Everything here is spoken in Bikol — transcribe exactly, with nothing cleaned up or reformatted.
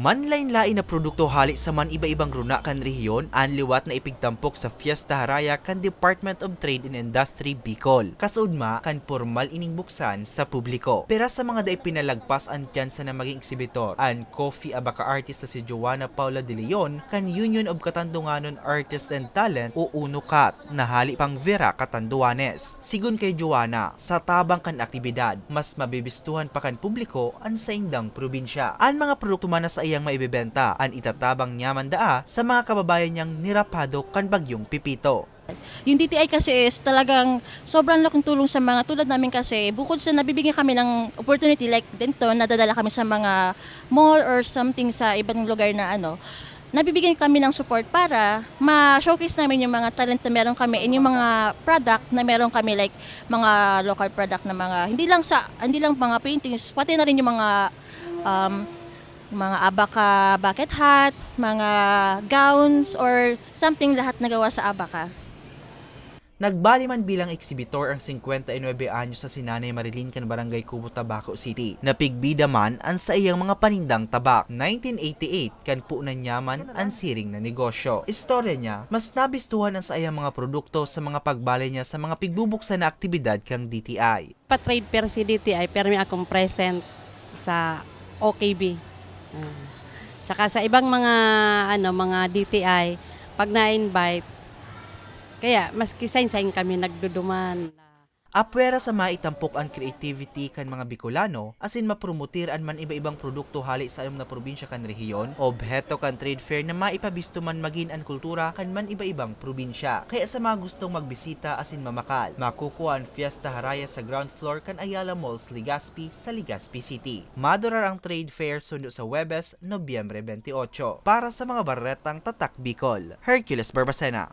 Manlain-lain na produkto hali sa man iba-ibang runa kan rehiyon an liwat na ipigtampok sa Fiesta Haraya kan Department of Trade and Industry, Bicol. Kasuodma kan pormal ining buksan sa publiko. Pira sa mga dai pinalagpas an tyansa na magin eksibitor, an coffee abaca artist na si Joanna Paula de Leon kan Union of Katandonganon Artists and Talent o UNOCAT, na hali pang Vera Catanduanes. Sigon kay Joanna, sa tabang kan aktibidad, mas mabibistuhan pa kan publiko an saindang probinsya. An mga produkto man na saiyang maibebenta, an itatabang niya man daa sa mga kababayan niyang nirapado kan Bagyong Pepito. Yung D T I kasi is talagang sobrang laking tulong sa mga tulad namin kasi bukod sa nabibigyan kami ng opportunity like dito, nadadala kami sa mga mall or something sa ibang lugar na ano, nabibigyan kami ng support para ma-showcase namin yung mga talent na meron kami and yung mga product na meron kami, like mga local product na mga, hindi lang sa, hindi lang mga paintings, pati na rin yung mga, um, mga abaca bucket hat, mga gowns or something, lahat na gawa sa abaca. Nagbali man bilang eksibitor ang singkwenta y nuebe anyos na si Nanay Marilyn kan Barangay Cubo, Tabaco City. Napigbida man an saiyang mga panindang tabak. Nineteen eighty-eight, kan punan niya man an siring na negosyo. Istorya niya, mas nabistuhan an saiyang mga produkto sa mga pagbali niya sa mga pigbubuksan na aktibidad kan D T I. Pa-trade fair si D T I, permi akong present sa O K B. Ah. Tsaka sa ibang mga, ano, mga D T I, pag na-invite, kaya maski sain-sain kami nagduduman. Apwera sa maitampok an creativity kan mga Bicolano, asin mapromotir an man iba-ibang produkto hali sa anom na probinsya kan rehiyon, obheto kan trade fair na maipabisto man magin an kultura kan man iba-ibang probinsya. Kaya sa mga gustong magbisita asin mamakal, makukua an Fiesta Haraya sa ground floor kan Ayala Malls, Legazpi, sa Legazpi City. Madurar ang trade fair sundo sa Huwebes, Nobyembre twenty-eight. Para sa mga baretang Tatak Bicol, Hercules Barbacena.